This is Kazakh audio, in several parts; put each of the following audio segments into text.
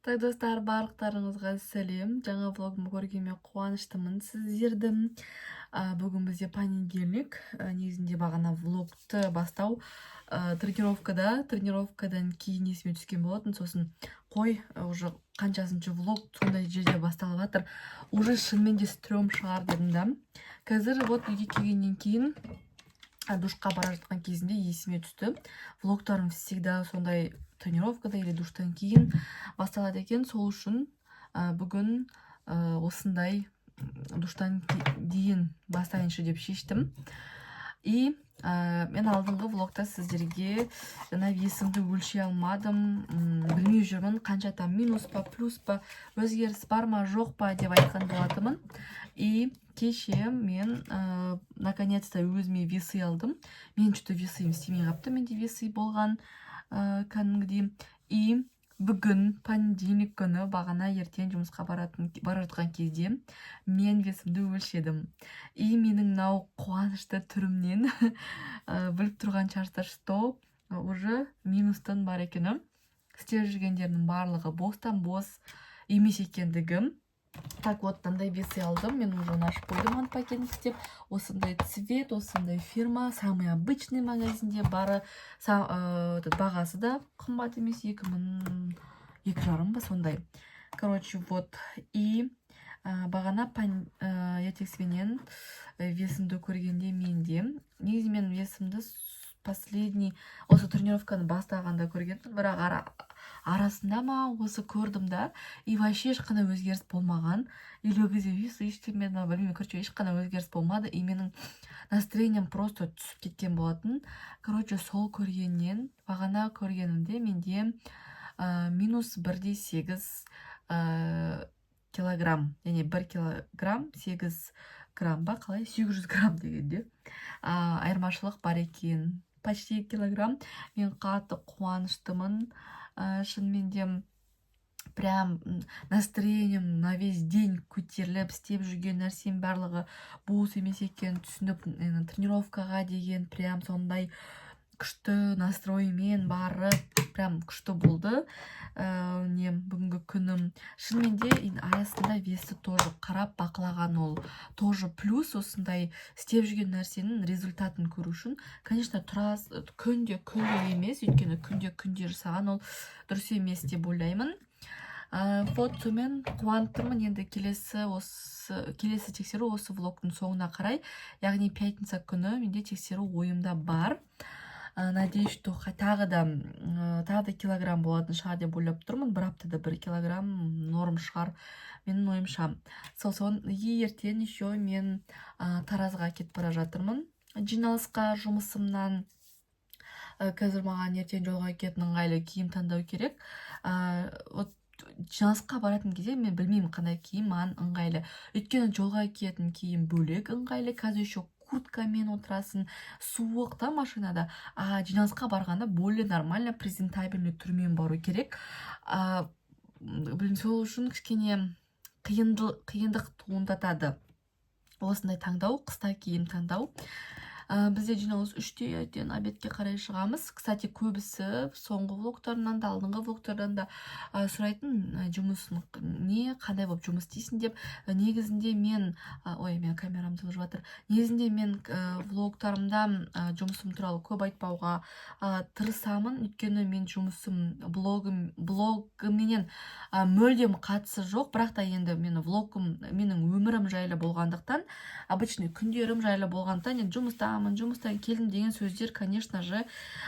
Так, достар, барлықтарыңызға сәлем! Жаңа влогымды көргеніме қуаныштымын сіздерді. Бүгін бізде понедельник. Негізінде бағана влогты бастау тренировкада, тренировкадан кейін есіме түскен болатын. Сосын қой, уже қаншасыншы влог сондай жерде басталып жатыр. Уже шынымен де стрём шығар дедім да. Қазір вот үйге келгеннен кейін душқа бара жатқан кезімде есіме түсті. Влогтарым всегда сондай тренировкада или душтан кейін басталады екен. Сол үшін бүгін осындай душтан дейін бастайыншы деп шештім. И мен алдыңғы влогта сіздерге жаңа весімді өлшей алмадым, білмей жүрмін, қанша там, минус па, плюс па, өзгеріс бар ма, жоқ па деп айтқан болатынмын. И кеше мен наконец-то өзіме весы алдым. Мен что-то весыым істемей қалыпты, менде весы болған кәдімгідей. И бүгін, понедельник күні, бағана ертең жұмысқа баратын, бара жатқан кезде мен весімді өлшедім. И менің мынау қуанышты түрімнен біліп тұрған шығарсыздар, что уже минустың бар екені, істеп жүргендерінің барлығы бостан бос емес екендігім. Так вот, мынандай весы алдым мен, уже оны ашып қойдым, unpacking істеп. Осындай цвет, осындай фирма, самый обычный магазинде бары, этот, бағасы да қымбат емес, 2,5 мың ба, сондай. Короче, вот. И бағана ертесіменен весімді көргенде, менде негізі мен весімді последний осы тренировканы бастағанда көргенмін, бірақ арасында ма, осы көрдім да, и вообще ешқандай өзгеріс болмаған. Или ол кезде весі ештеңе ма, білмеймін. Короче, ешқандай өзгеріс болмады, и менің настроением просто түсіп кеткен болатын. Короче, сол көргеннен, бағана көргенімде менде минус 1,8 килограмм, яғни 1 килограмм 8 грамм ба, қалай, 800 грамм дегенде айырмашылық бар екен, почти килограмм. Мен қатты қуаныштымын. Шынымен де прям настроением на весь день көтеріліп, істеп жүрген нәрсем барлығы бос емес екенін түсініп, тренировкаға деген прям сондай күшті настроймен барып, прям күшті болды не бүгінгі күнім. Шынымен де арасында весті тоже қарап, бақылаған, ол тоже плюс. Осындай істеп жүрген нәрсенің результатын көру үшін, конечно, тұрасыз күнде күнде емес, өйткені күнде күнде жасаған ол дұрыс емес деп ойлаймын. Вот сонымен қуанып тұрмын. Енді келесі, осы келесі тексеру осы влогтың соңына қарай, яғни пятница күні менде тексеру ойымда бар. Надеюсь, что тағы да килограмм болатын шығар деп ойлап тұрмын. Бір аптада 1 килограмм норм шығар менің ойымша. Сол сон и ертең еще мен Таразға кетіп бара жатырмын жиналысқа жұмысымнан. Қазір маған ертең жолға кететін ыңғайлы киім таңдау керек. Вот жиналысқа баратын кезде мен білмеймін, қандай киім маған ыңғайлы, өйткені жолға киетін киім бөлек ыңғайлы, қазір еще курткамен отырасың, суық та машинада, а жиналысқа барғанда более нормально, презентабельный түрмен бару керек. Білмеймін, сол үшін кішкене қиындық туындатады осындай таңдау, қыста киім таңдау. Бізде жиналыс 3-те, ертең обедке қарай шығамыз. Кстати, көбісі соңғы влогтарымнан да, алдыңғы влогтардан да сұрайтын, жұмысың не, қандай болып жұмыс істейсің деп. Негізінде мен ой, менің камерам жылжып жатыр. Негізінде мен влогтарымда жұмысым туралы көп айтпауға тырысамын, өйткені мен жұмысым блогым блогыменен мүлдем қатысы жоқ. Бірақ та енді менің влогым менің өмірім жайлы болғандықтан, обычный күндерім жайлы болғандықтан, енді жұмыстамын, жұмыстан келдім деген сөздер, конечно же,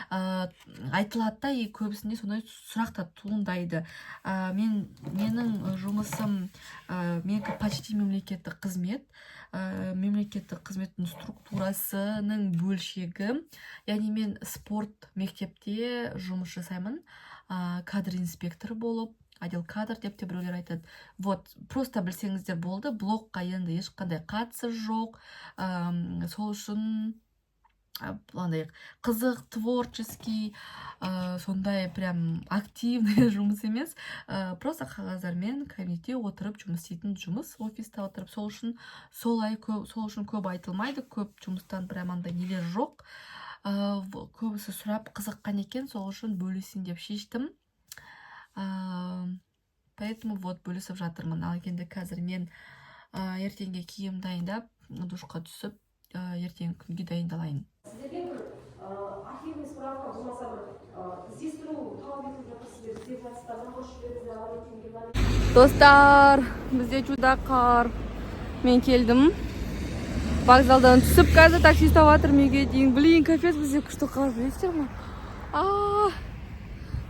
айтылады да, и көбісінде сондай сұрақтар туындайды. Менің жұмысым, менікі почти мемлекеттік қызмет, мемлекеттік қызметтің структурасының бөлшегі, яғни мен спорт мектепте жұмыс жасаймын, кадр инспекторы болып, отдел кадр деп те біреулер айтады. Вот, просто білсеңіздер болды. Блогқа енді ешқандай қатысы жоқ. Сол үшін андай қызық, творческий, сондай прям активный жұмыс емес, просто қағаздармен кабинетте отырып жұмыс істейтін жұмыс, офиста отырып. Сол үшін солай көп, сол үшін көп айтылмайды, көп жұмыстан прям андай нелер жоқ. Көбісі сұрап қызыққан екен, сол үшін бөлісейін деп шештім. Поэтому вот бөлісіп жатырмын. Ал енді қазір мен ертеңге киім дайындап, душқа түсіп, ертеңгі күнге дайындалайын. Сіздерден бір архивный справка, болмаса бір іздестіру талап етіліп жатыр. Сіздер іздеп жатсыздар ма? Осы жіберіңіздер, алла теңге. Достар, бізде чудо қар. Мен келдім. Вокзалдан түсіп, қазір такси ұстап жатырмын үйге дейін. Блин, капец, бізде күшті қар, білесіздер ма? А,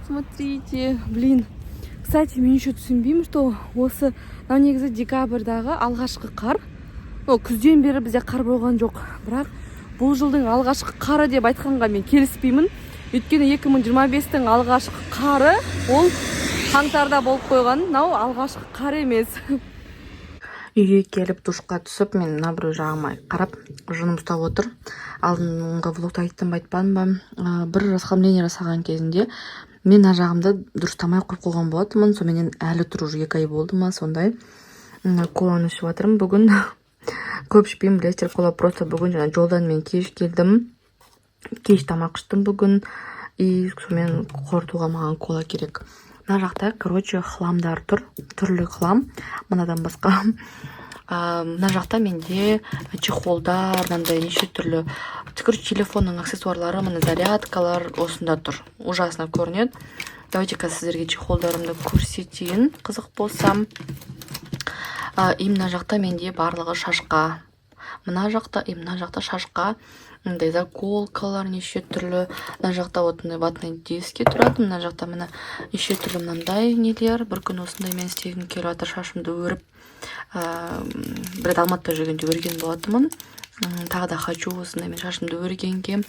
смотрите, блин. Кстати, мен еще түсінбеймін, что осы мынау негізі декабрьдағы алғашқы қар. Ну, күзден бері бізде қар болған жоқ. Бірақ бұл жылдың алғашқы қары деп айтқанға мен келіспеймін. Өйткені 2025-тің алғашқы қары ол қаңтарда болып қойған. Мынау алғашқы қар емес. Үйге келіп, душқа түсіп, мен мына біреу жағыма қарап, жыным ұстап отыр. Алдыңғы влогта айттым ба, айтпадым ба, бір расхламление жасаған кезінде мен мына жағымды дұрыстамай қойып қойған болатынмын. Соныменен әлі тұр, уже 2 ай болды ма, сондай. Коланы ішіп жатырмын бүгін. Көп ішпеймін, білесіздер, кола. Просто бүгін жаңа жолдан мен кеш келдім, кеш тамақ іштім бүгін, и сонымен қорытуға маған кола керек. Мына жақта, короче, хламдар тұр, түрлі хлам мынадан басқа. Мына жақта менде чехолдар, мынандай неше түрлі, короче, телефонның аксессуарлары, міне, зарядкалар осында тұр. Ужасно көрінеді. Давайте қазір сіздерге чехолдарымды көрсетейін, қызық болса. И мына жақта менде барлығы шашқа, мына жақта и мына жақта шашқа мындай заколкалар неше түрлі. Мына жақта вот мындай ватный диски тұрады. Мына жақта, міне, неше түрлі мынандай нелер. Бір күні осындай мен істегім келіп жатыр, шашымды өріп. Бір рет Алматыда жүргенде өрген болатынмын. Тағы да хочу осындай мен шашымды өргенге.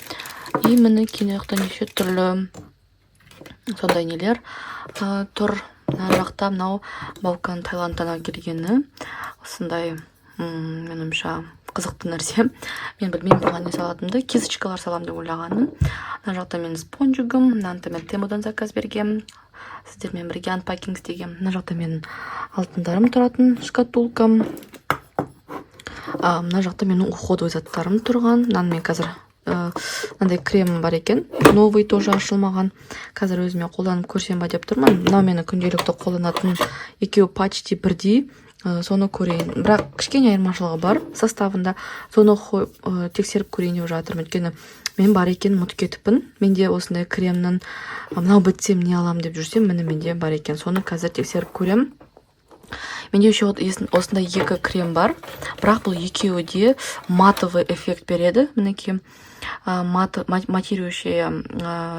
И мінекей, мына жақта неше түрлі сондай нелер тұр. Мына жақта мынау Балкан, Таиландтан әкелгені осындай. Менің ойымша, қызықты нәрсе. Мен білмеймін бұған не салатынымды, кисточкалар саламын деп ойлағанмын. Мына жақта менің спонжигім. Мынаны мен Темудан заказ бергенмін, сіздермен бірге unpacking істегенмін. Мына жақта менің алтындарым тұратын шкатулкам. Мына жақта менің уходовый заттарым тұрған. Мынаны мен қазір, мынандай крем бар екен, новый, тоже ашылмаған, қазір өзіме қолданып көрсем ба деп тұрмын. Мынау менің күнделікті қолданатын, екеуі почти бірдей. Соны көрейін, бірақ кішкене айырмашылығы бар составында. Соны тексеріп көрейін деп жатырмын, өйткені мен бар екенін ұмытып кетіппін. Менде осындай кремнің, мынау бітсем, не аламын деп жүрсем, міне, менде бар екен. Соны қазір тексеріп көремін. Менде еще вот осындай екі крем бар, бірақ бұл екеуі де матовый эффект береді. Мінекей, матирующая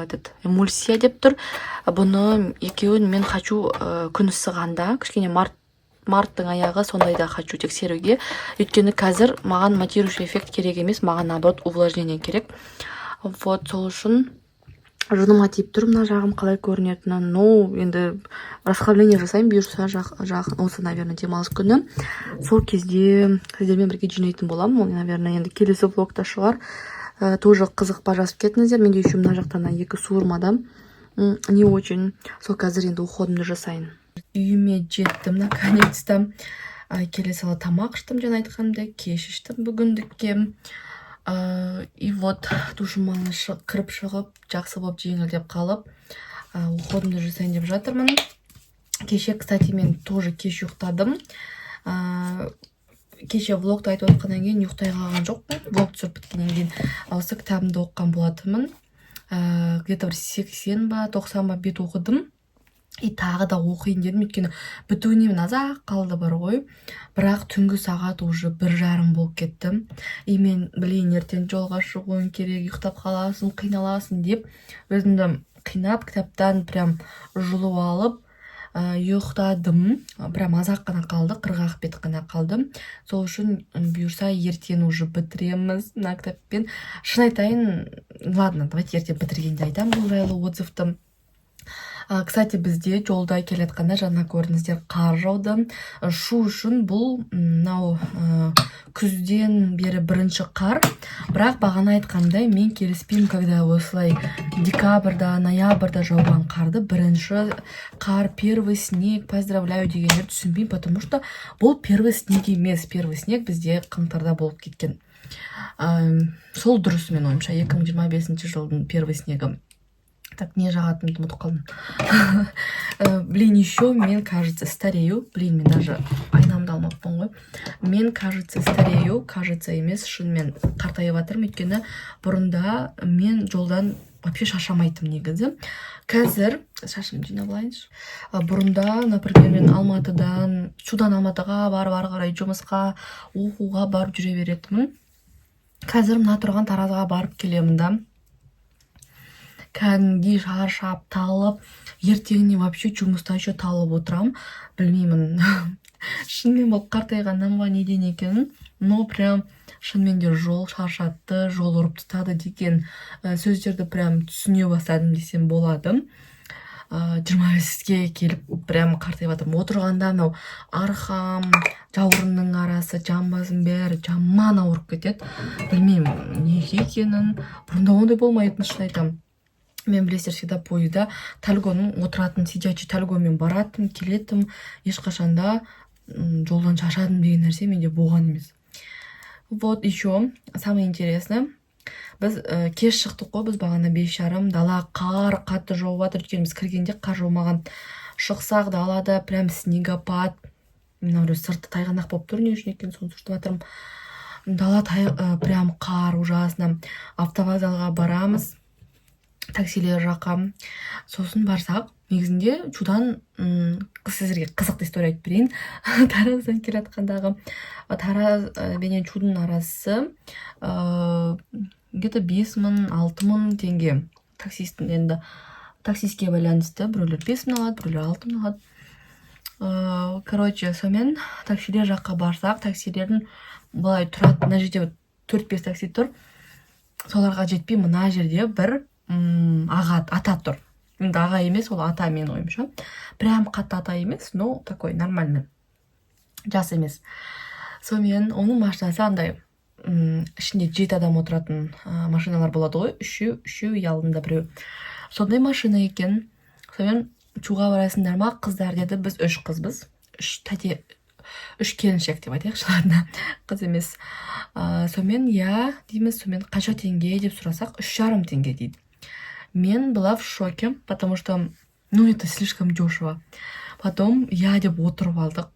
этот эмульсия деп тұр. Бұны екеуін мен хочу күн ысығанда, кішкене марттың аяғы сондайда хочу тексеруге, өйткені қазір маған матирующий эффект керек емес, маған, наоборот, увлажнение керек. Вот сол үшін жыныма тиіп тұр мына жағым қалай көрінетіні. Ну, енді расхламление жасаймын, бұйырса, жақын осы, наверное, демалыс күні, сол кезде сіздермен бірге жинайтын боламын. Ол, наверное, енді келесі влогта шығар. Тоже қызық па, жазып кетіңіздер. Менде еще мына жақта мына екі суырмада не очень. Сол қазір енді уходымды жасайын. Үйіме жеттім наконец-то. Келе сала тамақ іштім, жаңа айтқанымдай, кеш іштім бүгіндікке. И вот душыма кіріп шығып, жақсы болып жеңілдеп қалып, уходымды жасайын деп жатырмын. Кеше, кстати, мен тоже кеш ұйықтадым. Кеше влогты айтып отқаннан кейін ұйықтай қалған жоқпын. Влог түсіріп біткеннен кейін осы кітабымды оқыған болатынмын. Где-то бір 80 ба, 90 ба бет оқыдым. И тағы да оқиын дедім, өйткені бітуіне мен аз ақ қалды бар ғой. Бірақ түнгі сағат уже 1:30 болып кетті. И мен, блин, ертең жолға шығуым керек, ұйықтап қаласың, қиналасың деп өзімді қинап, кітаптан прям жұлып алып, ұйықтадым. Прям аз ақ қана қалды, 40 ақ бет қана қалды. Сол үшін, бұйырса, ертең уже бітіреміз мына кітаппен. Шын айтайын, ладно, давайте ертең бітіргенде айтамын бұл жайлы отзывты. Кстати, бізде жолда келе жатқанда, жаңа көрдіңіздер, қар жауды. Шу үшін бұл мынау күзден бері бірінші қар. Бірақ бағана айтқандай, мен келіспеймін, когда осылай декабрьда, ноябрьда жауған қарды бірінші қар, первый снег, поздравляю дегендер түсінбеймін, потому что бұл первый снег емес. Первый снег бізде қаңтарда болып кеткен. Сол дұрыс, менің ойымша, 2025 жылдың первый снегі. Так, не жағатынымды ұмытып қалдым. Блин, еще мен, кажется, старею. Блин, мен даже айнамды алмаппын ғой. Мен, кажется, старею. Кажется емес, шынымен қартайып жатырмын, өйткені бұрында мен жолдан вообще шаршамайтынмын негізі. Қазір шашымды жинап алайыншы. Бұрында, например, мен Алматыдан, Шудан Алматыға барып, ары қарай жұмысқа, оқуға барып жүре беретінмін. Қазір мына тұрған Таразға барып келемін да, кәдімгідей шаршап, талып, ертеңіне вообще жұмыста еще талып отырамын. Білмеймін, шынымен бұл қартайғаннан ба, неден екенін, но прям шынымен де жол шаршатты, жол ұрып тастады деген сөздерді прям түсіне бастадым десем болады. 25-ке келіп, прям қартайып жатырмын. Отырғанда мынау арқам, жауырынның арасы, жамбасым, бәрі жаман ауырып кетеді. Білмеймін неге екенін, бұрында ондай болмайтын, шын айтамын. Мен, білесіздер, всегда пойызда тальгоның отыратын, сидячий тальгомен баратын, келетінмін. Ешқашанда жолдан шаршадым деген нәрсе менде болған емес. Вот еще самое интересное, біз кеш шықтық қой. Біз бағана 5:30, дала қар қатты жауып жатыр, өйткені біз кіргенде қар жаумаған. Шықсақ, далада прям снегопад. Мына біреу, сырты тайғанақ болып тұр, не үшін екенін, соны сүртіп жатырмын. Дала прям қар, ужасно. Автовокзалға барамыз, таксилер жаққа. Сосын барсақ, негізінде Чудан, сіздерге қызықты история айтып берейін. Тараздан келе жатқандағы, Тараз менен Чудың арасы где-то 5000, 6000 теңге таксисттің. Енді таксистке байланысты, біреулер 5000 алады, біреулер 6000 алады. Короче, сонымен таксилер жаққа барсақ, таксилердің былай тұрады, мына жерде төрт бес такси тұр, соларға жетпей, мына жерде бір аға, ата тұр. Енді аға емес, ол ата, менің ойымша. Прям қатты ата емес, но такой нормальный жас емес. Сонымен оның машинасы андай, ішінде жеті адам отыратын машиналар болады ғой, үшеу, үшеу и алдында біреу, сондай машина екен. Сонымен: «Чуға барасыңдар ма, қыздар?» – деді. Біз үш қызбыз, үш тәте, үш келіншек деп айтайықшы, ладно, қыз емес. Сонымен «Иә» дейміз. Сонымен «Қанша теңге?» деп сұрасақ, 3,5 теңге дейді. Мен была в шоке, потому что, ну, это слишком дешево. Потом «Иә» деп отырып алдық.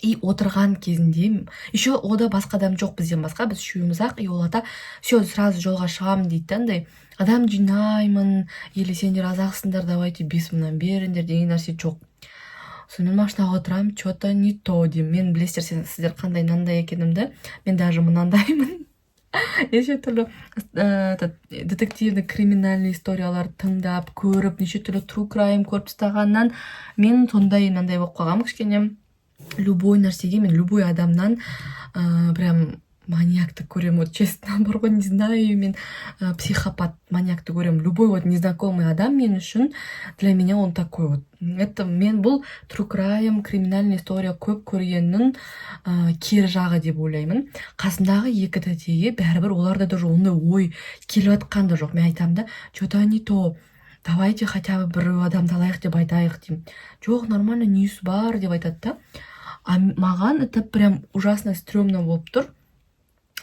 И отырған кезінде еще ода басқа адам жоқ бізден басқа, біз үшеуміз ақ. И ол ата: «Все, сразу жолға шығамын», – дейді да. Андай адам жинаймын или «Сендер азақсыңдар, давайте 5000-нан беріңдер» деген нәрсе жоқ. Сонымен машинаға отырамын, че-то не то деймін. Мен, білесіздер, сіздер қандай мынандай екенімді, мен даже мынандаймын. Неше түрлі этот детективный, криминальный историяларды тыңдап, көріп, неше түрлі true crime көріп тастағаннан мен сондай мынандай болып қалғанмын кішкене. Любой нәрсеге мен любой адамнан прям маньякты көремін, вот честно бар ғой, не знаю, мен психопат, маньякты көремін. Любой вот незнакомый адам мен үшін, для меня он такой вот. Это мен бұл true crime, криминальный история көп көргеннің кері жағы деп ойлаймын. Қасымдағы екі тәтеге бәрібір, оларда даже ондай ой келіп жатқан да жоқ. Мен айтамын да: «Че-то не то, давайте хотя бы бір адамды алайық деп айтайық», – деймін. «Жоқ, нормально, несі бар?» – деп айтады да. А маған это прям ужасно стрёмно болып тұр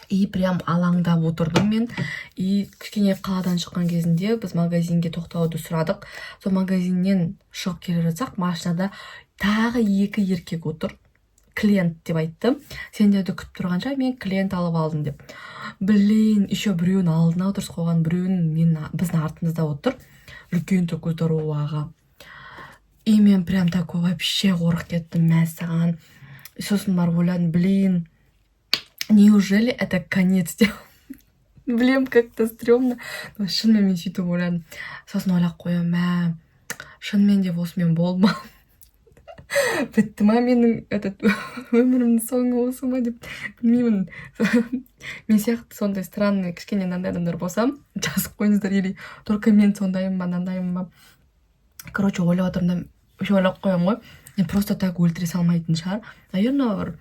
и прям алаңдап отырдым мен. И кішкене қаладан шыққан кезінде біз магазинге тоқтауды сұрадық. Сол магазиннен шығып келе жатсақ, машинада тағы екі еркек отыр. «Клиент», – деп айтты. «Сендерді күтіп тұрғанша, мен клиент алып алдым», – деп. Блин, еще біреуін алдына отырғызып қойған, біреуін мен, біздің артымызда отыр, үлкен такой здоровый аға. И мен прям такой вообще қорқып кеттім, мәссаған. Сосын барып ойладым: «Блин, неужели это конец?» – деп. Білем, как-то стрёмно, но шынымен мен сөйтіп ойладым. Сосын ойлап қоямын: мә, шынымен де осымен болды ма, бітті ма, менің этот өмірімнің соңы осы ма деп. Білмеймін, мен сияқты сондай странный, кішкене мынандай адамдар болса, жазып қойыңыздар, или только мен сондаймын ба, мынандаймын ба. Короче, ойлап отырмын да, еще ойлап қоямын ғой: мен просто так өлтіре салмайтын шығар, наверное, бір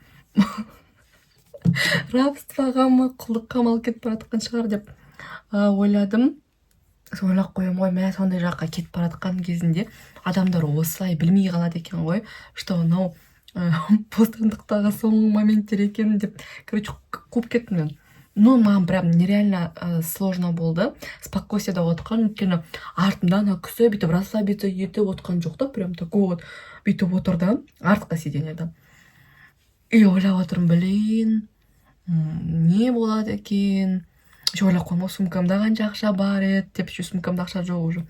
рабствоға ма, құлдыққа ма алып кетіп бара жатқан шығар деп ойладым. Соны ойлап қоямын ғой: мә, сондай жаққа кетіп бара жатқан кезінде адамдар осылай білмей қалады екен ғой, что мынау бостандықтағы соңғы моменттер екен деп. Короче, қуып кеттім мен. Но маған прям нереально сложно болды спокойствиеда отырған, өйткені артымда ана кісі бүйтіп расслабиться етіп отқан жоқ та, прям такой вот бүйтіп отыр да артқы сиденьеда. И ойлап отырмын: блин, не болады екен? Еще ойлап қоямын ғой, сумкамда қанша ақша бар еді деп. Еще сумкамда ақша жоқ уже.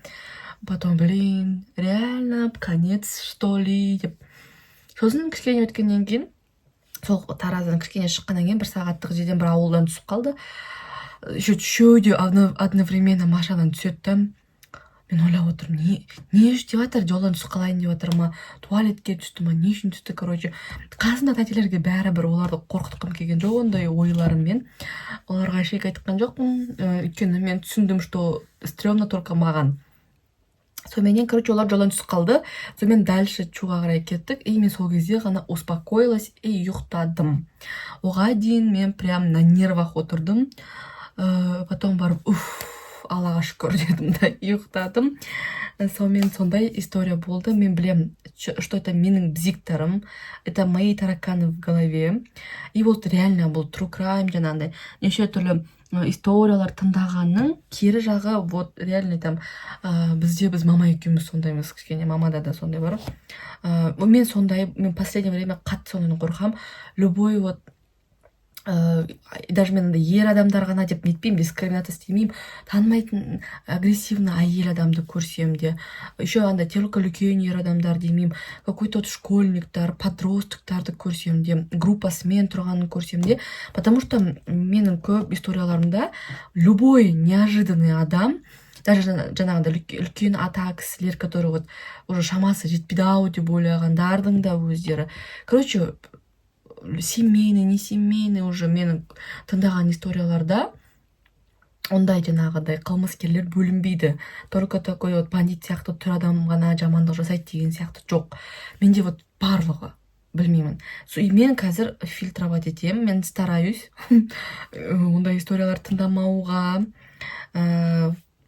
Потом, блин, реально конец, что ли, деп. Сосын кішкене өткеннен кейін, сол Тараздан кішкене шыққаннан кейін, бір сағаттық жерден бір ауылдан түсіп қалды. Еще үшеуі де одновременно машинадан түседі да. Мен ойлап отырмын: не үшін деп жатыр? Жолдан түсіп қалайын деп жатыр ма, туалетке түсті ма, не үшін түсті? Короче, қасымда тәтелерге бәрібір, оларды қорқытқым келген жоқ ондай ойларыммен. Оларға ештеңе айтқан жоқпын, өйткені мен түсіндім, что стрёмно только маған. Соныменен, короче, олар жолдан түсіп қалды. Сонымен дальше Чуға қарай кеттік, и мен сол кезде ғана успокоилась и ұйықтадым. Оған дейін мен прям на нервах отырдым. Потом барып, уф, Аллаға шүкір дедім да ұйықтадым. Сонымен сондай история болды. Мен білем, что это менің бзиктарым, это мои тараканы в голове. И вот реально бұл true crime, жаңағындай неше түрлі историялар тыңдағанның кері жағы. Вот реально там бізде, біз мама екеуміз сондаймыз, кішкене мамада да сондай бар. Мен сондай, мен последнее время қатты сондайдан қорқамын. Любой вот даже мен андай ер адамдар ғана деп нетпеймін, дискриминация істемеймін. Танымайтын агрессивный әйел адамды көрсем де, еще андай только үлкен ер адамдар демеймін, какой то вот школьниктар, подростоктарды көрсем де, группасымен тұрғанын көрсем де, потому что менің көп историяларымда любой неожиданный адам, даже жаңағындай үлкен ата кісілер, которые вот уже шамасы жетпейді ау деп ойлағандардың да өздері, короче, семейный, не семейный, уже менің тыңдаған историяларда ондай жаңағыдай қылмыскерлер бөлінбейді. Только такой вот бандит сияқты түр адам ғана жамандық жасайды деген сияқты жоқ менде. Вот барлығы, білмеймін. И мен қазір фильтровать етемін, мен стараюсь ондай историялар тыңдамауға,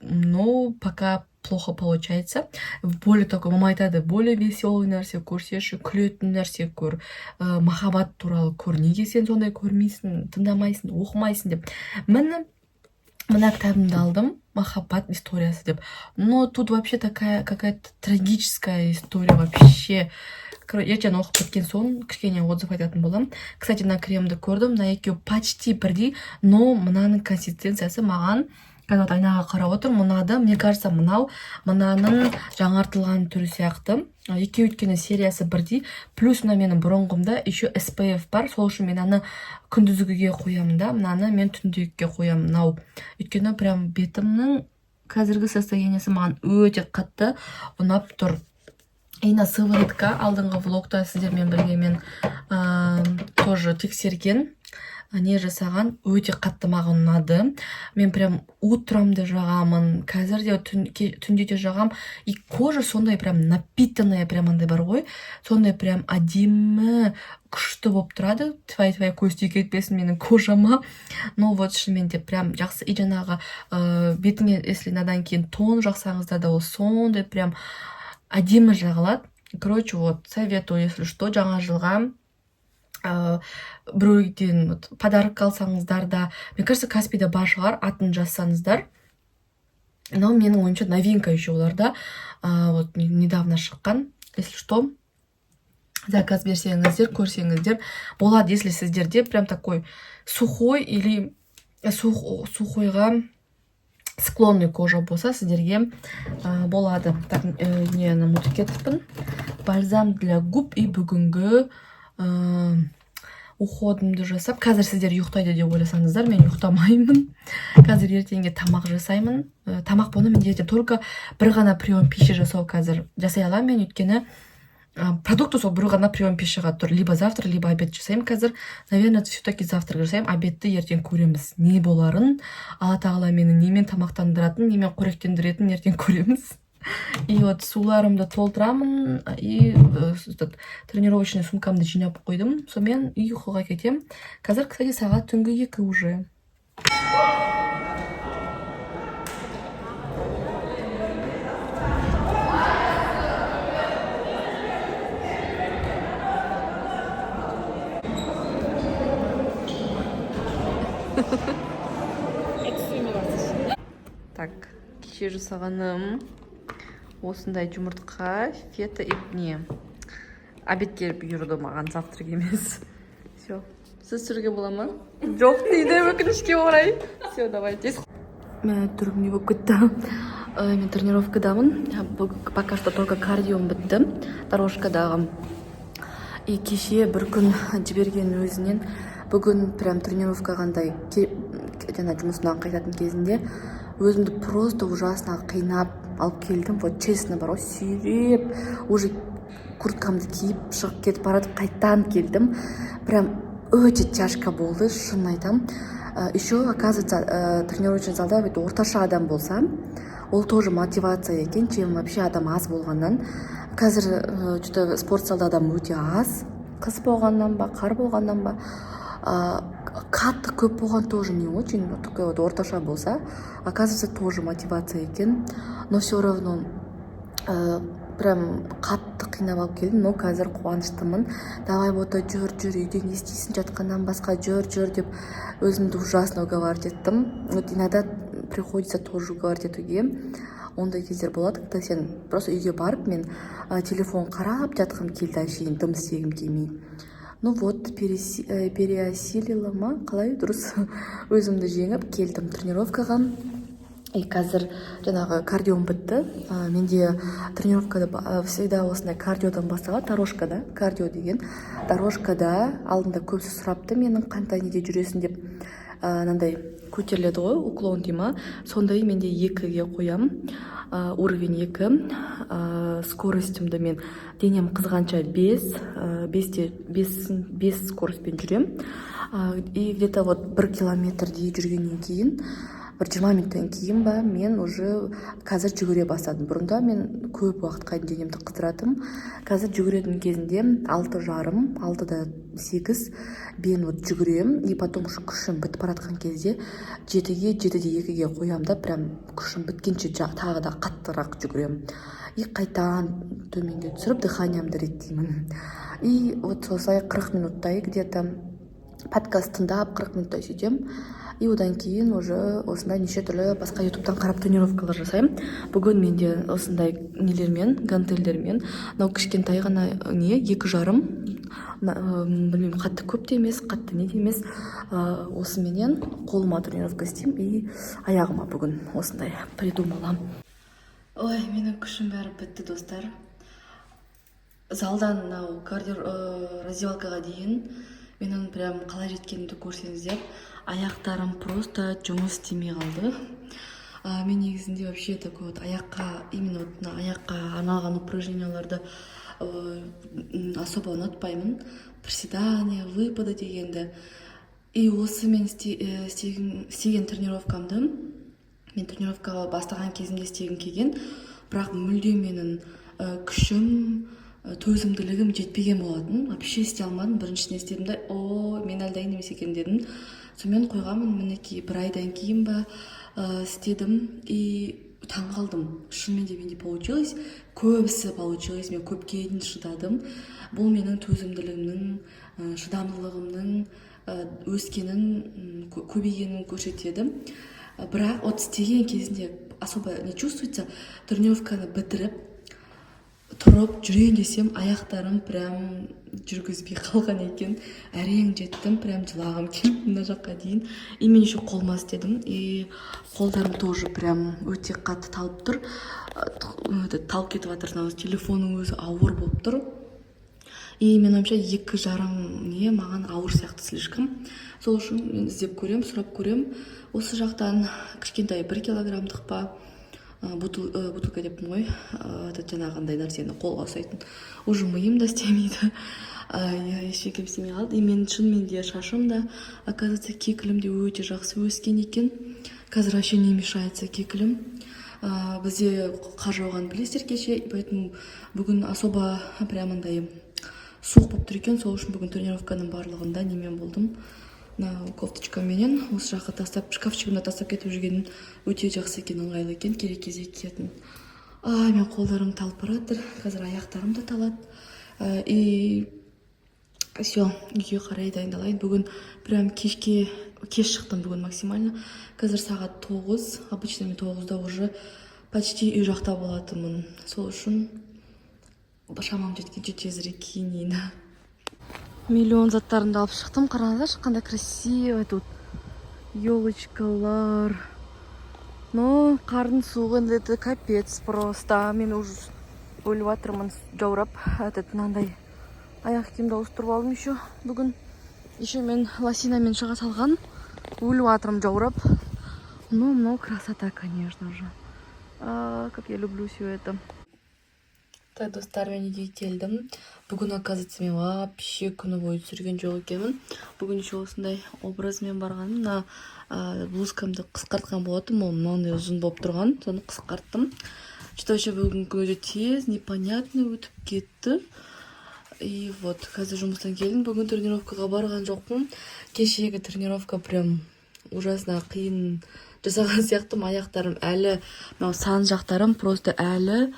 но пока плохо получается. Более такой, мама айтады: более веселый нәрсе көрсеші, күлетін нәрсе көр, махаббат туралы көр, неге сен сондай көрмейсің, тыңдамайсың, оқымайсың деп. Міне, мына кітабымды алдым, «Махаббат историясы» деп. Но тут вообще такая какая то трагическая история вообще. Ертең оқып кеткен соң кішкене отзыв айтатын боламын. Кстати, мына кремді көрдім, мына екеуі почти бірдей, но мынаның консистенциясы маған, қазір вот айнаға қарап отырмын, ұнады. Мне кажется, мынау мынаның жаңартылған түрі сияқты. Екеуі, өйткені сериясы бірдей. Плюс мына менің бұрынғымда еще SPF бар, сол үшін мен аны күндізгіге қоямын да, мынаны мен түндегіге қоямын. Мынау өйткені прям бетімнің қазіргі состояниесі маған өте қатты ұнап тұр. И мына сыворотка, алдыңғы влогта сіздермен бірге мен тоже тексерген, не жасаған, өте қатты маған ұнады. Мен прям утром да жағамын, қазір де түнде де жағам, и кожа сондай прям напитанная, прям андай бар ғой, сондай прям әдемі, күшті болып тұрады. Тьфу тьфу, көз тиіп кетпесін менің кожама. Но вот шынымен де прям жақсы. И жаңағы бетіңе если мынадан кейін тон жақсаңыздар да, ол сондай прям әдемі жағылады. Короче, вот советую, если что, жаңа жылға біреуден вот подарок алсаңыздар да, мне кажется, Каспида бар шығар, атын жазсаңыздар. Но менің ойымша, новинка еще оларда, вот недавно шыққан. Если что, заказ берсеңіздер, көрсеңіздер болады, если сіздерде прям такой сухой или сухойға склонный кожа болса, сіздерге болады. Так, нені ұмытып кетіппін? Бальзам для губ. И бүгінгі уходымды жасап, қазір сіздер ұйықтайды деп ойласаңыздар, мен ұйықтамаймын қазір. Ертеңге тамақ жасаймын. Тамақ бұны мен ертең только бір ғана прием пища жасау қазір жасай аламын мен, өйткені продукты сол бір ғана прием пищаға тұр. Либо завтрак, либо обед жасаймын қазір. Наверное, все таки завтрак жасаймын, обедті ертең көреміз не боларын. Алла тағала мені немен тамақтандыратынын, немен қоректендіретінін ертең көреміз. И вот суларымды толтырамын и этот тренировочный сумкамды жинап қойдым. Сонымен ұйқыға кетемін. Қазір, кстати, сағат түнгі 2 уже. Кеше жасағаным осындай: жұмыртқа, фета и не. Обедке бұйырды маған, завтрак емес. Все, сіз түсіруге бола ма? Жоқ дейді, өкінішке орай. Все, давайте. Мә, түрім не болып кетті? Мен тренировкадамын. Бүгін пока что только кардиом бітті, дорожкадағы. И кеше бір күн жіберген өзінен бүгін прям тренировка қандай, жаңа жұмысынан қайтатын кезінде өзімді просто ужасно қинап алып келдім. Вот честно бар ғой, сүйреп, уже курткамды киіп шығып кетіп бара жатып, қайтадан келдім. Прям өте тяжко болды, шынын айтамын. Еще оказывается, тренировочный залда бүйтіп орташа адам болса, ол тоже мотивация екен, чем вообще адам аз болғаннан. Қазір что-то спорт залда адам өте аз, қыс болғаннан ба, қар болғаннан ба, қатты көп болған тоже не очень. Но такой вот орташа болса, оказывается, тоже мотивация екен. Но все равно прям қатты қинап алып келдім. Но қазір қуаныштымын. «Давай, Бота, жүр, жүр, үйде не істейсің жатқаннан басқа, жүр, жүр», — деп өзімді ужасно уговаривать еттім. Вот иногда приходится тоже уговаривать етуге. Ондай кездер болады, когда сен просто үйге барып, мен телефон қарап жатқым келді, әшейін дым істегім келмей. Ну вот, переосилила ма, қалай дұрыс, өзімді жеңіп келдім тренировкаға. И қазір жаңағы кардиом бітті. Менде тренировкада всегда осындай кардиодан басталады, дорожкада. Кардио деген дорожкада. Алдында көбісі сұрапты менің, қандай неде жүресің деп. Мынандай көтеріледі ғой, уклон дей ма, сондай менде екіге қоямын, уровень 2. Скоростімді мен денем қызғанша 5, бесте бес, бес скоростьпен жүремін. И где то вот 1 километрдей жүргеннен кейін, бір 20 минуттан кейін ба, мен уже қазір жүгіре бастадым. Бұрында мен көп уақытқа дейін денемді қыздыратынмын. Қазір жүгіретін кезінде 6,5, 6,8 бен вот жүгіремін. И потом уже күшім бітіп бара жатқан кезде 7-ге, 7,2-ге қоямын да, прям күшім біткенше тағы да қаттырақ жүгіремін. И қайтадан төменге түсіріп, дыханиямды реттеймін. И вот осылай 40 минуттай где то подкаст тыңдап, 40 минуттай сөйтемін. И одан кейін уже осындай неше түрлі басқа ютубтан қарап тренировкалар жасаймын. Бүгін менде осындай нелермен, гантельдермен. Мынау кішкентай ғана не, 2,5, білмеймін, қатты көп те емес, қатты не де емес. Осыменен қолыма тренировка істеймін и аяғыма бүгін осындай придумала. Ой, менің күшім бәрі бітті, достар. Залдан мынау кардио раздевалкаға дейін менің прям қалай жеткенімді көрсеңіздер, аяқтарым просто жұмыс істемей қалды. Мен негізінде вообще такой вот аяққа, именно вот мына аяққа арналған упражненияларды особо ұнатпаймын, приседания, выпады дегенді. И осы мен істеген тренировкамды мен тренировкаға бастаған кезімде істегім келген, бірақ мүлде менің күшім, төзімділігім жетпеген болатын. Вообще істей алмадым. Біріншісіне істедім да, «О, мен әлі дайын емес екен» дедім. Сонымен қойғанмын. Мінекей, бір айдан кейін ба, істедім и таңғалдым: шынымен де менде получилось, көбісі получилось. Мен көпке дейін шыдадым. Бұл менің төзімділігімнің, шыдамдылығымның өскенін, көбейгенін көрсетеді. Бірақ вот істеген кезінде особо не чувствуется. Тренировканы бітіріп тұрып жүрейін десем, аяқтарым прям жүргізбей қалған екен. Әрең жеттім, прям жылағым келіп мына жаққа дейін. И мен еще қолыма істедім, и қолдарым тоже прям өте қатты талып тұр. Это, талып кетіп жатыр. Мынау телефонның өзі ауыр болып тұр. И менің ойымша, 2,5 не маған ауыр сияқты слишком. Сол үшін мен іздеп көремін, сұрап көремін осы жақтан кішкентай 1 килограммдық па, бутылка деппін ғой, этот жаңағындай нәрсені қолға ұстайтын. Уже миым да істемейді, иә, ештеңем істемей қалды. И мен шынымен де шашым да, оказывается, кекілім де өте жақсы өскен екен. Қазір вообще не мешается кекілім. Бізде қар жауғанын білесіздер кеше, поэтому бүгін особо прям андай суық болып тұр екен. Сол үшін бүгін тренировканың барлығында немен болдым, мына кофточкаменен. Осы жаққа тастап, шкафчигімде тастап кетіп жүргенім өте жақсы екен, ыңғайлы екен, керек кезде киетін. Ай, мен қолдарым талып бара жатыр, қазір аяқтарым да талады. И все, үйге қарай дайындалайын. Бүгін прям кешке кеш шықтым бүгін максимально. Қазір сағат 9. Обычно мен 9-да уже Почти үй жақта болатынмын. Сол үшін шамам жеткенше тезірек киінейін. Миллион заттарымды алып шықтым. Қараңыздаршы, қандай красиво тут. Елочкалар. Но қардың суығы енді, это капец просто. Мен уже өліп жатырмын жаурап. Этот мынандай аяқ киімді ауыстырып алдым еще бүгін. Еще мен лосинамен шыға салған. Өліп жатырмын жаурап. Ну, мынау красота, конечно же. А, как я люблю все это. Так, достар, мен үйге келдім. Бүгін, оказывается, мен вообще күні бойы түсірген жоқ екенмін. Бүгін еще осындай образмен барғаным. Мына блузкамды қысқартқан болатынмын. Ол мынандай ұзын болып тұрған. Соны қысқарттым. Что-то вообще бүгінгі күн өте тез, непонятно өтіп кетті. И вот, қазір жұмыстан келдім. Бүгін тренировкаға барған жоқпын. Кешегі тренировка прям ужасно қиын жасаған сияқтымын. Аяқтарым әлі, мынау сан жақтарым просто әлі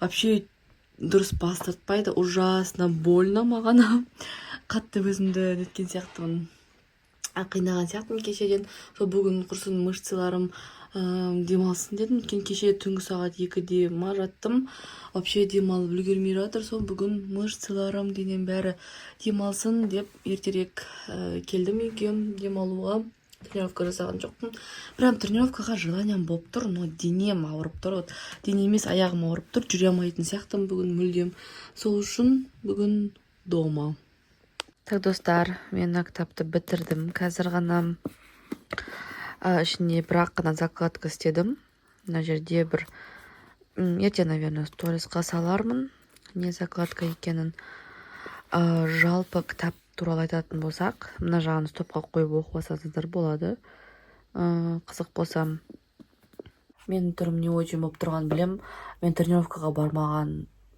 вообще дұрыс бастыртпайды. Ужасно больно маған. Қатты өзімді неткен сияқтымын. Қинаған сияқтымын кешеден. Сол бүгін құрсын, мышцаларым демалсын дедім. Өйткені кеше түнгі сағат 2-де ма жаттым. Вообще демалып үлгермей жатыр. Сол бүгін мышцаларым, денем бәрі демалсын деп ертерек келдім үйге демалуға. Тренировка жасаған жоқпын. Прям тренировкаға желанием болып тұр, но денем ауырып тұр. Вот дене емес, аяғым ауырып тұр. Жүре алмайтын сияқтымын бүгін мүлдем. Сол үшін бүгін дома. Так, достар, мен мына кітапты бітірдім. Қазір ғана ішіне бір-ақ қана закладка істедім. Мына жерде бір ертең, наверное, сторисқа салармын не закладка екенін. Жалпы кітап туралы айтатын болсақ, мына жағын стопқа қойып оқып алсаңыздар болады. Қызық болса. Менің түрім не очень болып тұрғанын білем. Мен тренировкаға бармаған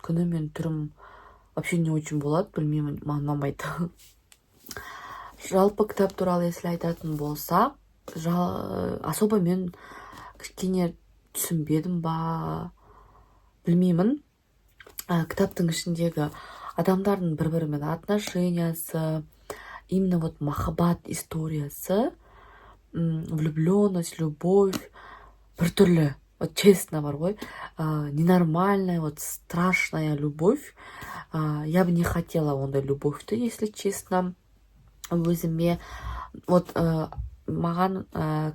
күні менің түрім вообще не очень болады, білмеймін, маған ұнамайды. Жалпы кітап туралы если айтатын болсақ, особо мен кішкене түсінбедім ба, білмеймін. Кітаптың ішіндегі адамдардың бір бірімен отношениясы, именно вот махаббат историясы, влюбленность, любовь біртүрлі. Вот честно бар ғой, ненормальная, вот страшная любовь. Я бы не хотела ондай любовьті, если честно, өзіме. Вот маған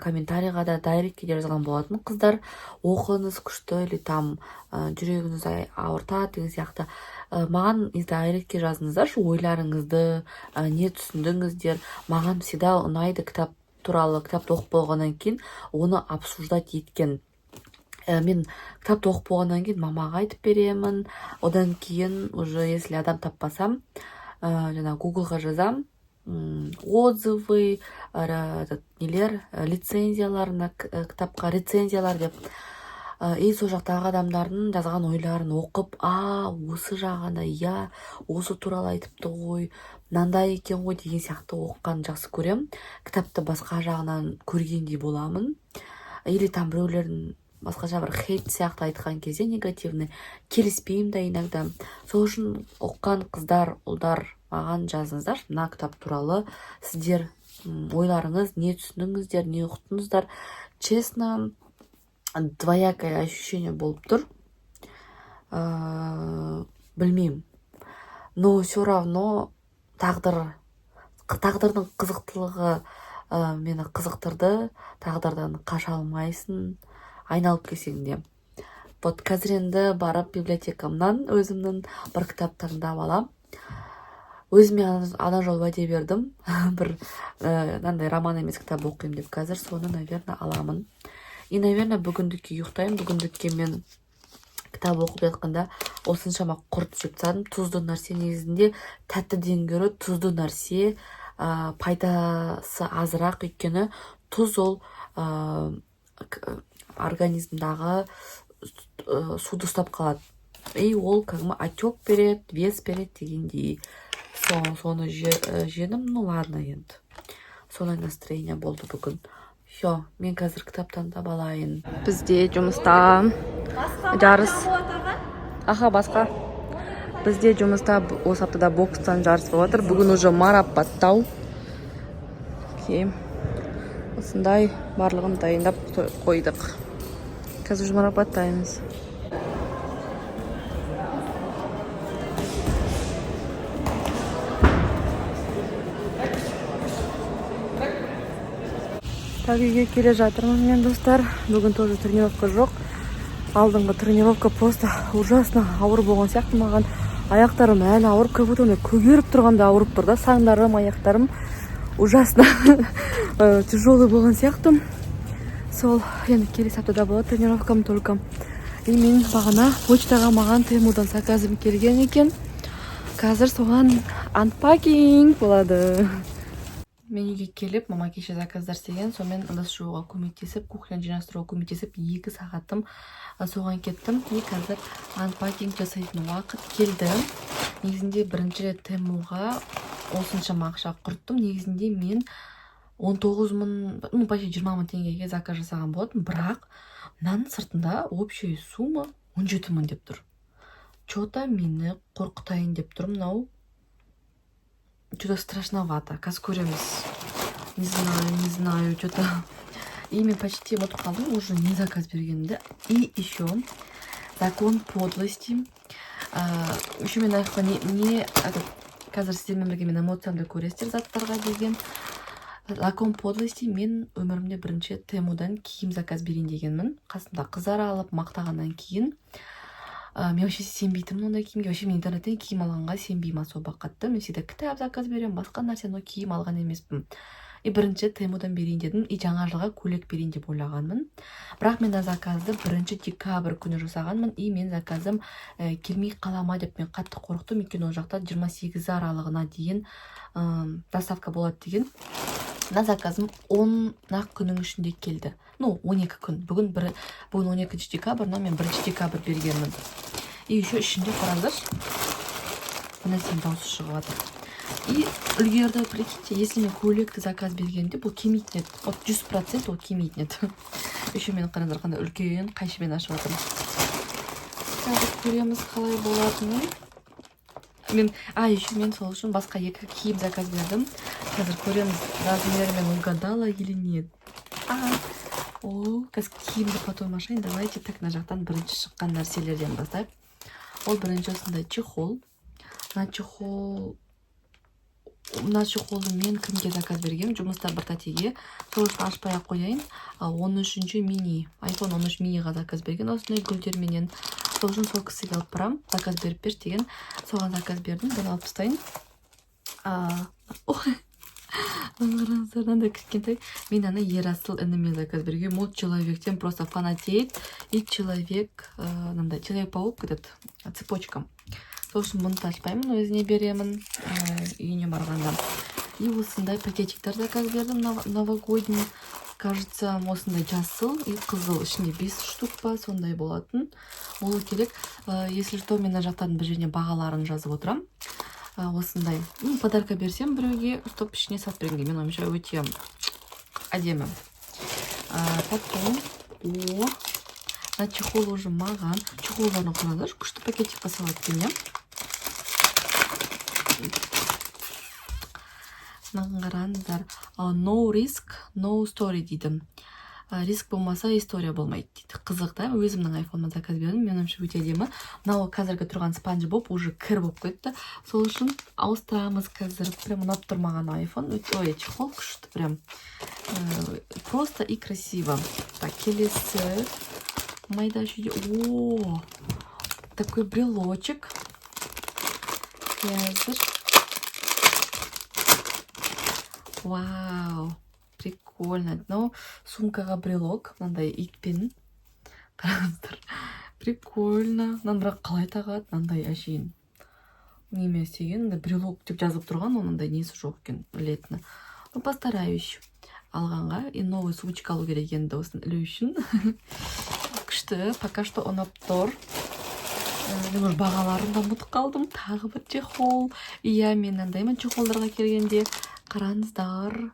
комментарийға да, директке де жазған болатын қыздар: «Оқыңыз, күшті», или там «жүрегіңіз ауыртады» деген сияқты. Маған директке жазыңыздаршы ойларыңызды, не түсіндіңіздер. Маған всегда ұнайды кітап туралы, кітапты оқып болғаннан кейін оны обсуждать еткен. Мен кітапты оқып болғаннан кейін мамаға айтып беремін. Одан кейін уже если адам таппасам, жаңағы Гуглға жазам отзывы, этот, нелер, лицензиялар, мына кітапқа рецензиялар деп. И сол жақтағы адамдардың жазған ойларын оқып, а осы жағында, иә, осы туралы айтыпты ғой, мынандай екен ғой деген сияқты оқығанды жақсы көремін. Кітапты басқа жағынан көргендей боламын. Или там біреулердің басқаша бір хейт сияқты айтқан кезде, негативный, келіспеймін да иногда. Сол үшін оқыған қыздар, ұлдар, маған жазыңыздар мына кітап туралы сіздер ойларыңыз, не түсіндіңіздер, не ұқтыңыздар. Честно, двоякое ощущение болып тұр. Білмеймін, но все равно тағдырдың қызықтылығы мені қызықтырды. Тағдырдан қаша алмайсың айналып келсең де. Вот қазір енді барып библиотекамнан өзімнің бір кітап таңдап алам. Өзіме ана жолы уәде бердім, бір мынандай роман емес кітап оқимын деп. Қазір соны, наверное, аламын. И, наверное, бүгіндікке ұйықтаймын. Бүгіндікке мен кітап оқып жатқанда осыншама құрт жеп тастадым. Тұзды нәрсе негізінде тәттіден гөрі тұзды нәрсе пайдасы азырақ, өйткені тұз ол организмдағы суды ұстап қалады и ол кәдімгі отек береді, вес береді дегендей. Соны жедім. Ну ладно, енді сондай настроение болды бүгін. Все, мен қазір кітап таңдап алайын. Бізде жұмыста жарыс. Аха, басқа. Бізде жұмыста осы аптада бокстан жарыс болып жатыр. Бүгін уже марапаттау. Окей. Осындай барлығын дайындап қойдық. Қазір уже марапаттаймыз. Так, үйге келе жатырмын мен, достар. Бүгін тоже тренировка жоқ. Алдыңғы тренировка просто ужасно ауыр болған сияқты маған. Аяқтарым әлі ауырып, как будто андай көгеріп тұрғандай ауырып тұр да. Саңдарым, аяқтарым ужасно тяжелый болған сияқты. Сол, енді келесі аптада болады тренировкам только. И мен бағана почтаға, маған Темудан заказым келген екен. Қазір соған unpacking болады. Мен үйге келіп, мама кеше заказдар істеген, сонымен ыдыс жууға көмектесіп, кухняны жинастыруға көмектесіп, 2 сағатым соған кеттім. И қазір unpacking жасайтын уақыт келді. Негізінде бірінші рет Темуға осыншама ақша құрттым. Негізінде мен 19 мың, ну, почти 20 мың теңгеге заказ жасаған болатын, бірақ мынаның сыртында общая сумма 17 мың деп тұр. Че-то мені қорқытайын деп тұр мынау. Что-то страшновато. Қазір көреміз. Не знаю, не знаю, что-то. И мен почти ұмытып қалдым уже не заказ бергенімді. И еще закон подлости. Еще мен аяққа не этот, қазір сіздермен бірге мен эмоциямды көресіздер заттарға деген. Закон подлости: мен өмірімде бірінші рет Темудан киім заказ берейін дегенмін. Қасымда қыздар алып мақтағаннан кейін мен вообще сенбейтінмін ондай киімге. Вообще мен интернеттен киім алғанға сенбеймін особо қатты. Мен всегда кітап заказ беремін, басқа нәрсе, но киім алған емеспін. И бірінші Темудан берейін дедім, и жаңа жылға көйлек берейін деп ойлағанмын. Бірақ мен мына заказды 1 декабрь күні жасағанмын, и мен заказым келмей қала ма деп мен қатты қорықтым, өйткені ол жақта 28 аралығына дейін доставка болады деген. Мына заказым 10 ақ күннің ішінде келді, ну, 12 күн. Бүгін бір, бүгін 12 декабрь, но мен 1 декабрь бергенмін. И еще ішінде, қараңдаршы, бір нәрсенің дауысы шығып жатыр. И үлгерді, прикиньте. Если мен көйлекті заказ бергенде, бұл келмейтін еді. Вот 100% ол келмейтін еді. Еще мен, қараңдар, қандай үлкен қайшымен ашып жатырмын. Қазір көреміз қалай болатынын. Мен еще мен сол үшін басқа екі киім заказ бердім. Қазір көреміз, размерімен угадала или нет. О, қазір киімді потом ашайын. Давайте так, мына жақтан бірінші шыққан нәрселерден бастайық. Ол бірінші осындай чехол. Мына чехолды мен кімге заказ бергенмін? Жұмыста бір тәтеге. Сол үшін ашпай ақ қояйын. 13 мини, iPhone 13 миниға заказ берген осындай гүлдерменен. Сол үшін сол кісіге алып барамын, заказ беріп берші деген. Соған заказ бердім. Бұны алып тастайын. Ой, мына қараңыздар, мынандай кішкентай. Мен ана Ерасыл ініме заказ бергенмін. Ол человектен просто фанатеет. И человек, мынандай человек паук этот, цепочка. Сол үшін бұны да ашпаймын, өзіне беремін үйіне барғанда. И осындай пакетиктер заказ бердім, новогодний, кажется. Осындай жасыл и қызыл, ішінде бес штук па, сондай болатын болу керек. Если что, мен мына жақтан бір жеріне бағаларын жазып отырамын. Осындай, ну, подарка берсем біреуге, чтоб ішіне салып бергенге, менің ойымша, өте әдемі. Потом, о, мына чехол уже маған. Чехолдарын қараңдаршы, күшті пакетикқа салады екен, иә. Мынаған қараңыздар. No risk, no story дейді. Риск болмаса, история болмайды дейді. Қызық та. Өзімнің айфоныма заказ бердім. Менің ойымша, өте әдемі. Мынау қазіргі тұрған Спанч Боб уже кір болып кетті, сол үшін ауыстырамыз қазір. Прям ұнап тұр маған айфон. Ой, чехол күшті прям. Просто и красиво. Так, келесі майда шүйде. О, такой брелочек. Қазір, вау, прикольно. Мынау сумкаға брелок, мынандай итпен, қараңыздар, прикольно. Мынаны бірақ қалай тағады? Мынандай әшейін неме істеген, мындай брелок деп жазылып тұрған, мынандай несі жоқ екен ілетіні. Ну, постараюсь алғанға. И новый сумочка алу керек енді осыны ілу үшін. Күшті, пока что ұнап тұр. Мен уже бағаларын да ұмытып қалдым. Тағы бір чехол. Иә, мен мынандаймын чехолдарға келгенде. Қараңыздар,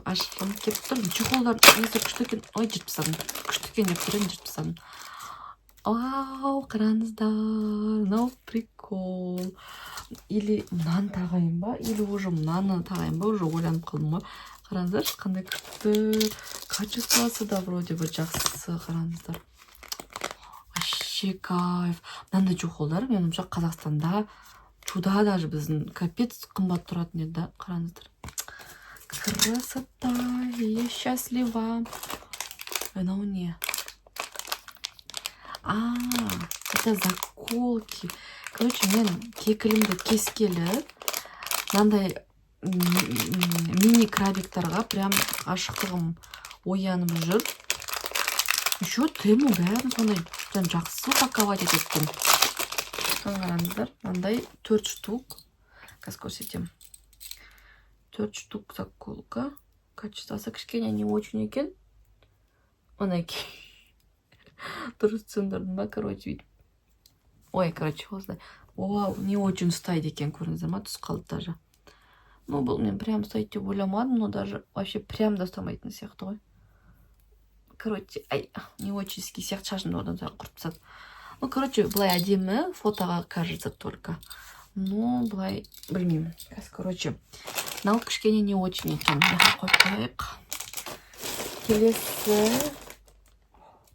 ашқым келіп тұр. Чехолдар несі күшті екен. Ой, жыртып тастадым. Күшті екен деп тұр едім, жыртып тастадым. Вау, қараңыздар, мынау прикол. Или мынаны тағайын ба, или уже мынаны тағайын ба, уже ойланып қалдым ғой. Қараңыздаршы, қандай күшті. Качествосы да вроде бы жақсы, қараңыздар. Вообще кайф. Мынандай чехолдар, менің ойымша, Қазақстанда чуда даже біздің капец қымбат тұратын еді да, қараңыздар. Красота, я счастлива. Мынау не? А, это заколки. Короче, мен кекілімді кескелі мынандай мини крабиктарға прям ғашықтығым оянып жүр. Еще Temu бәрін сондай прям жақсы упаковать етеді екен. Қараңыздар, мынандай төрт штук. Қазір көрсетемін. Төрт штук заколка. Качествосы кішкене не очень екен. Мінекей. Дұрыс түсіндірдім ба? Короче, бүйтіп. Ой, короче, осылай. Вау, не очень ұстайды екен, көрдіңіздер ма? Түсіп қалды даже. Ну, бұл мен прям ұстайды деп ойламадым, но даже вообще прям да ұстамайтын сияқты ғой. Короче, ай, не очень сияқты, шашымды одан сайын құртып тастады. Ну, короче, былай әдемі, фотоға кажется только. Но былай білмеймін. Қазір, короче, мынау кішкене не очень екен. Мына қойып қояйық. Келесі